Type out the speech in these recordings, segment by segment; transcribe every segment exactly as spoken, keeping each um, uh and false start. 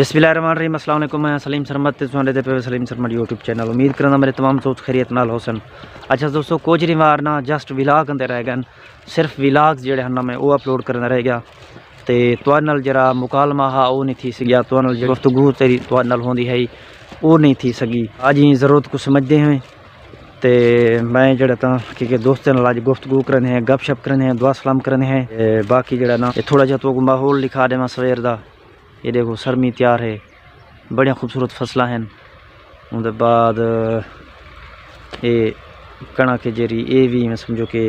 بسم اللہ الرحمن الرحیم۔ السلام علیکم، میں سلیم سرمد تے تساں ݙیہدے پئے ہو سلیم سرمد یوٹیوب چینل۔ امید کرنا میرے تمام دوست خیریت نال ہوسن۔ اچھا دوستو، کچھ ݙینھ وار نا جسٹ ولاگ آندے رہ ڳئے ہن، صرف ولاگز جیڑھے ہن نا میں او اپلوڈ کرݨا رہ ڳیا۔ تے تہاݙے نال جیڑھا مکالمہ ہا او نہیں تھی سڳیا، تہاݙے نال جیڑھی گفتگو تیݙی تہاݙے نال ہوندی ہئی او نہیں تھی سڳی۔ اڄ ایں ضرورت کوں سمجھدے ہوئے تے میں جیڑھا تاں کیونکہ دوستاں نال اڄ گفتگو کریندے ہیں، گپ شپ کریندے ہیں، دعا سلام کریندے ہیں۔ تے باقی جیڑھا نا اے تھوڑا جیہا تہاکوں ماحول ݙکھا ݙیواں سویر دا۔ اے ݙیکھو سرمی تیار ہے، بڑیاں خوبصورت فصلاں ہن۔ اوندے بعد اے کݨک ہے جیڑھی، اے وی میں سمجھو کہ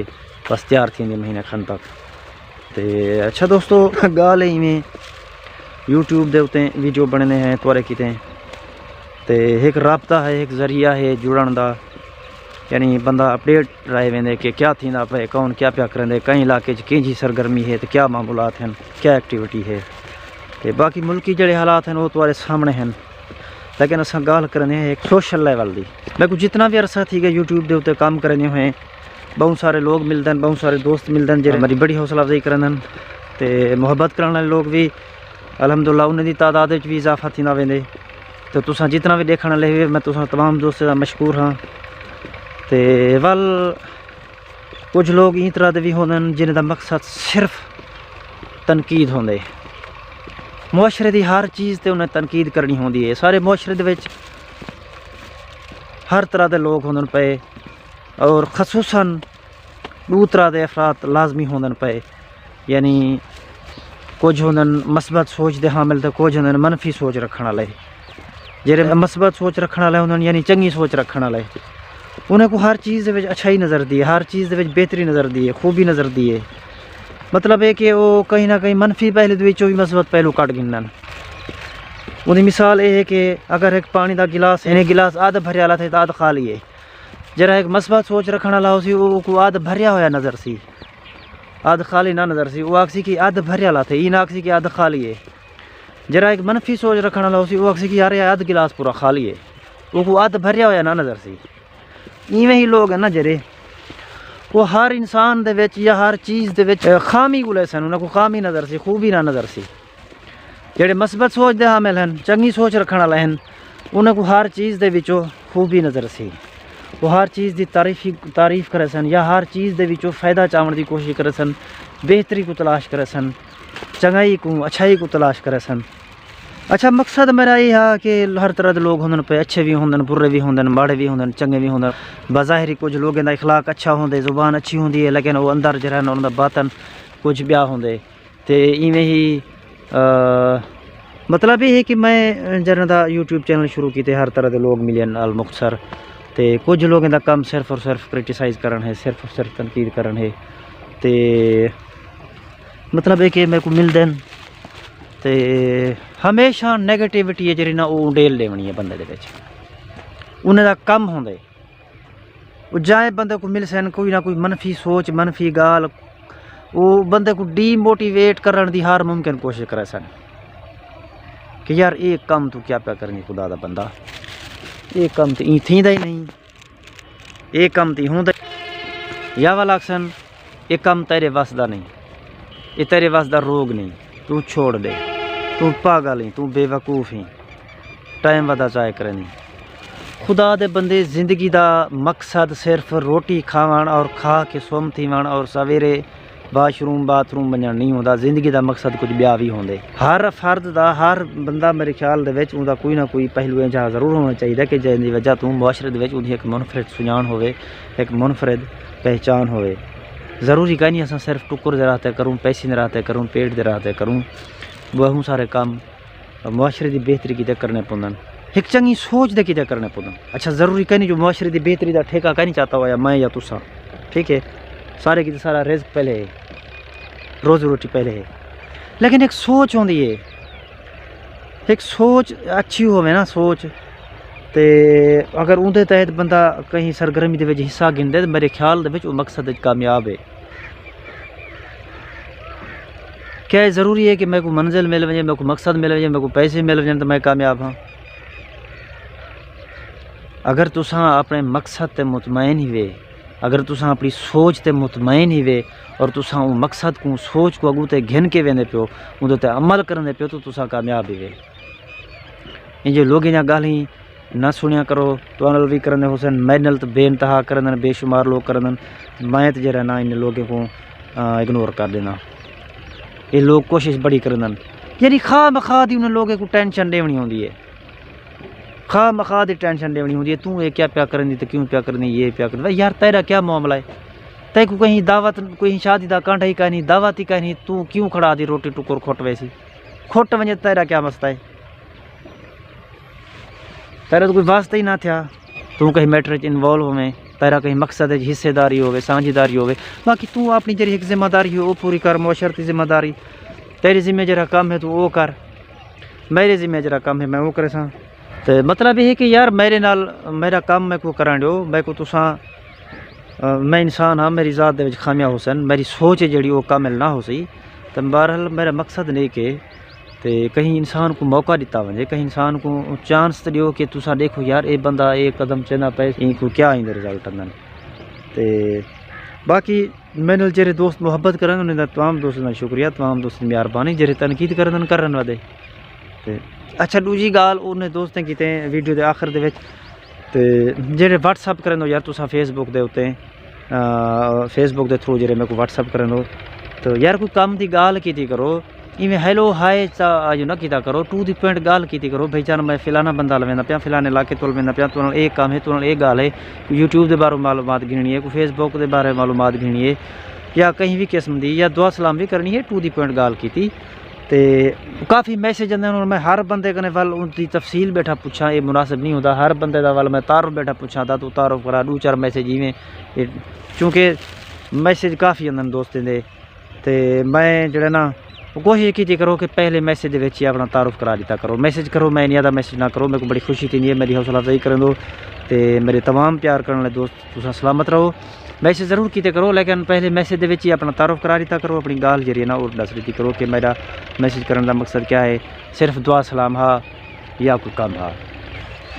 بس تیار تھیندی مہینے کھن تک۔ تے اچھا دوستو، ڳالھ ہے ایویں یوٹیوب دے اتے ویڈیو بݨیندے ہیں تہاݙے کیتے، تے ہک رابطہ ہے، ہک ذریعہ ہے جڑݨ دا، یعنی بندہ اپڈیٹ رہ ویندے کہ کیا تھیندا پئے، کون کیا پیا کریندے، کہیں علاقے چ کینجھی سرگرمی ہے تے کیا معمولات ہن، کیا ایکٹیویٹی ہے۔ تے باقی ملکی جیڑھے حالات ہن او تہاݙے سامݨے ہن، لیکن اساں ڳالھ کریندے ہیں ہک سوشل لیول دی۔ میکوں جتنا وی عرصہ تھی ڳیا یوٹیوب دے اتے کم کریندے ہوئے، ٻہوں سارے لوگ ملدن، ٻہوں سارے دوست ملدن جیڑھے میݙی بڑی حوصلہ افزائی کریندن تے محبت کرݨ والے لوگ وی الحمدللہ انہاں دی تعداد وچ وی اضافہ تھیندا ویندے۔ تے تساں جتنا وی ݙیکھݨ والے ہوئے، میں تساں تمام دوستاں دا مشکور ہاں۔ تے ول کجھ لوگ ایں طرح دے وی ہوندن جنہاں دا مقصد صرف تنقید ہوندے۔ معاشرے دی ہر چیز تے انہیں تنقید کرݨی ہوندی ہے۔ سارے معاشرے دے وچ ہر طرح دے لوگ ہوندن پئے، اور خصوصاً ݙو طرح دے افراد لازمی ہوندن پئے، یعنی کجھ ہوندن مثبت سوچ دے حامل تے کجھ ہوندن منفی سوچ رکھݨ والے۔ جیڑھے مثبت سوچ رکھݨ والے ہوندن، یعنی چنڳی سوچ رکھݨ والے، انہیں کوں ہر چیز دے وچ اچھائی نظر دی ہے، ہر چیز دے وچ بہتری نظر دی ہے، خوبی نظر دی ہے۔ مطلب ہے کہ وہ کہیں نہ کہیں منفی پہلو دے وچوں وی مثبت پہلو کڈھ گھنن۔ اوندی مثال اے ہے کہ اگر ہک پاݨی دا گلاس ہے، یعنی گلاس ادھ بھریا والا تھے تاں ادھ خالی ہے۔ جیڑھا ہک مثبت سوچ رکھݨ والا ہوسی، او اوکوں ادھ بھریا ہویا نظر سی، ادھ خالی نہ نظر سی۔ او آکھسی کہ ادھ بھریا والا تھے، ایں نہ آکھسی کہ ادھ خالی ہے۔ جیڑھا ہک منفی سوچ رکھݨ والا ہوسی، او آکھسی کہ یار، اے ادھ گلاس پورا خالی ہے، اوکوں ادھ بھریا ہویا نہ نظر سی۔ ایویں ہی لوگ ہن نا جیڑھے، او ہر انسان دے وچ یا ہر چیز دے وچ خامی ڳولیسن، انہاں کوں خامی نظر سی، خوبی نہ نظر سی۔ جیڑھے مثبت سوچ دے حامل ہن، چنڳی سوچ رکھݨ والے ہن، انہاں کوں ہر چیز دے وچوں خوبی نظر سی۔ او ہر چیز دی تعریفی، تعریف کریسن یا ہر چیز دے وچوں فائدہ چاوݨ دی کوشش کریسن، بہتری کوں تلاش کریسن، چنڳائی کوں، اچھائی کوں تلاش کریسن۔ اچھا، مقصد میرا اے ہا کہ ہر طرح دے لوگ ہوندن پئے، اچھے وی ہوندن، برے وی ہوندن، ماڑے وی ہوندن، چنڳے وی ہوندن۔ بظاہر ہی کجھ لوگیں دا اخلاق اچھا ہوندے، زبان اچھی ہوندی ہے، لیکن او اندر جیڑھا نا انہاں دا باطن کجھ ٻیا ہوندے۔ تے ایویں ہی، آ، مطلب اے ہے کہ میں جنہاں دا یوٹیوب چینل شروع کیتے، ہر طرح دے لوگ ملین نال مختصر، تے کجھ لوگیں دا کم صرف اور صرف کرٹیسائز کرݨ ہے، صرف اور صرف تنقید کرݨ ہے۔ تے مطلب اے کہ میکوں ملدن تے ہمیشہ نیگیٹیوٹی ہے جیڑھی نا، او ڈیل ݙیوݨی ہے بندے دے وچ، انہیں دا کم ہوندے۔ او جائیں بندے کوں ملسن کوئی نہ کوئی منفی سوچ، منفی ڳالھ، او بندے کوں ڈی موٹیویٹ کرݨ دی ہر ممکن کوشش کریسن کہ یار، اے کم توں کیا پیا کریں خدا دا بندہ، اے کم تے ایں تھیندا ہی نہیں، اے کم تے ہوندا ہی۔ یا ول آکھسن، اے کم تیݙے وس دا نہیں، اے تیݙے وس دا روگ نہیں، توں چھوڑ ݙے، توں پاگل ہیں، توں بے وقوف ہیں، ٹائم ودا ضائع کریندیں۔ خدا دے بندے، زندگی دا مقصد صرف روٹی کھاوݨ اور کھا کے سم تھیوݨ اور سویرے واش روم، باتھ روم ونڄݨ نہیں ہوندا۔ زندگی دا مقصد کجھ ٻیا وی ہوندے۔ ہر فرد دا، ہر بندہ میرے خیال دے وچ اوندا کوئی نہ کوئی پہلو ایجھا ضرور ہووݨا چاہیدا کہ جیندی وجہ توں معاشرے دے وچ اوندی ہک منفرد سنڄاݨ ہووے، ہک منفرد پہچان ہووے۔ ضروری کائنی اساں صرف ٹکر دے راہ تے کروں، پیسے دے راہ تے کروں، پیٹ دے راہ تے کروں، ٻہوں سارے کم معاشرے دی بہتری کیتے کرݨے پوندن، ہک چنڳی سوچ دے کیتے کرݨے پوندن۔ اچھا، ضروری کائنی جو معاشرے دی بہتری دا ٹھیکہ کائنی چاتا ہویا میں یا تساں، ٹھیک ہے؟ سارے کیتے سارا رزق پہلے ہے، روزی روٹی پہلے ہے، لیکن ہک سوچ ہوندی ہے، ہک سوچ اچھی ہووے نا، سوچ، تے اگر اوندے تحت بندہ کہیں سرگرمی دے وچ حصہ گھندے تے میرے خیال دے وچ او مقصد وچ کامیاب ہے۔ کیا اے ضروری ہے کہ میکوں منزل مل ونڄے، میکوں مقصد مل ونڄے، میکوں پیسے مل ونڄن تے میں کامیاب ہاں؟ اگر تساں اپݨے مقصد تے مطمئن ہیوے، اگر تساں اپݨی سوچ تے مطمئن ہیوے اور تساں اوں مقصد کوں، سوچ کوں اڳوں تے گھن کے ویندے پیو، اوندے تے عمل کریندے پیو، تاں تساں کامیاب ہیوے۔ انجے لوگیں دیاں ڳالھیں نہ سُݨیا کرو۔ تہاݙے نال وی کریندے ہوسن، میݙے نال تاں بے انتہا کریندن، بے شمار لوگ کریندن۔ میں تاں جیڑھا نا انہیں لوگیں کوں اگنور کر ݙینداں۔ اے لوگ کوشش بڑی کریندن، یعنی خواہ مخواہ دی انہیں لوگیں کوں ٹینشن ݙیوݨی ہوندی ہے، خواہ مخواہ دی ٹینشن ݙیوݨی ہوندی ہے، توں اے کیا پیا کریندی تے کیوں پیا کریندی، یہ پیا کریندی۔ یار تیݙا کیا معاملہ ہے؟ تیکوں کہیں دعوت، کہیں شادی دا کانڈھا ہی کائنی، دعوت ہی کائنی، توں کیوں کھڑا دی روٹی ٹکر کھٹ ویسی؟ کھٹ ونڄے تیݙا کیا مسئلہ ہے؟ تیݙا تاں کوئی واسطہ ہی نہ تھیا، توں کہیں میٹر وچ انوالو ہوویں، تیݙا کہیں مقصد وچ حصے داری ہووے، سانجھی داری ہووے۔ باقی توں اپݨی جیڑھی ہک ذمہ داری ہے او پوری کر، معاشرتی ذمہ داری، تیݙے ذمے جیڑھا کم ہے توں او کر، میݙے ذمے جیڑھا کم ہے میں او کریساں۔ تے مطلب اے ہے کہ یار میݙے نال میݙا کم میکوں کرݨ ݙیو، میکوں تساں، میں انسان ہاں، میݙی ذات دے وچ خامیاں ہوسن، میݙی سوچ ہے جیڑھی او کامل نہ ہوسی۔ تے بہرحال میݙا مقصد نیک ہے تے کہیں انسان کوں موقع ݙتا ونڄے، کہیں انسان کوں چانس تے ݙیو کہ تساں ݙیکھو یار اے بندہ اے قدم چیندا پئے، ایں کوں کیا ایندے رزلٹ آندن۔ تے باقی میݙے نال جیڑھے دوست محبت کرن انہیں دا تمام دوستاں دا شکریہ، تمام دوستاں دی مہربانی، جیڑھے تنقید کرن کرن ودے۔ تے اچھا ݙوجھی ڳالھ انہیں دوستیں کیتے ویڈیو دے آخر دے وچ تے جیڑھے واٹس اپ کریندو یار تساں فیس بک دے اتے، فیس بک دے تھرو جیڑھے میکوں واٹس اپ کریندو تو یار کوئی کم دی ڳالھ کیتی کرو، ایویں ہیلو ہائے چا آجو نہ کیتا کرو، ٹو دی پوائنٹ ڳالھ کیتی کرو۔ بھئی جان میں فلانا بندہ لویندا پیاں، فلانے علاقے تول ویندا پیاں، توں نال اے کم ہے، توں نال اے ڳالھ ہے، کوئی یوٹیوب دے بارے معلومات گھنݨی ہے، کوئی فیس بک دے بارے معلومات گھنݨی ہے، یا کہیں وی قسم دی یا دعا سلام وی کرݨی ہے، ٹو دی پوائنٹ ڳالھ کیتی۔ تے کافی میسج آندے ہن، میں ہر بندے کنے ول ان دی تفصیل ٻیٹھا پچھاں، اے مناسب نہیں ہوندا۔ ہر بندے دا ول میں تعارف ٻیٹھا پچھاں تاں توں تعارف کرا، ݙو چار میسج ایویں، اے، کیونکہ میسج کافی آندن دوستیں دے۔ تے میں جیڑھا نا کوشش کیتی کرو کہ پہلے میسج دے وچ ہی اپݨا تعارف کرا ݙتا کرو۔ میسج کرو، میں انہیں دا میسج نہ کرو، میکوں بڑی خوشی تھیندی ہے، میݙی حوصلہ افزائی کریندو۔ تے میݙے تمام پیار کرݨ والے دوست تساں سلامت رہو۔ میسج ضرور کیتے کرو، لیکن پہلے میسج دے وچ ہی اپݨا تعارف کرا ݙتا کرو، اپݨی ڳالھ جیڑھی ہے نا او ݙس ݙتی کرو کہ میݙا میسج کرݨ دا مقصد کیا ہے، صرف دعا سلام ہا یا کوئی کم ہا۔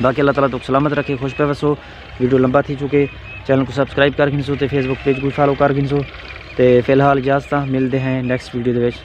باقی اللہ تعالیٰ تہاکوں سلامت رکھے، خوش پئے وسو۔ ویڈیو لمبا تھی چکے، چینل کوں سبسکرائب کر گھنسو تے فیس بک پیج کوں فالو کر گھنسو۔ تے فی الحال اجازت، ملدے ہیں نیکسٹ ویڈیو دے وچ۔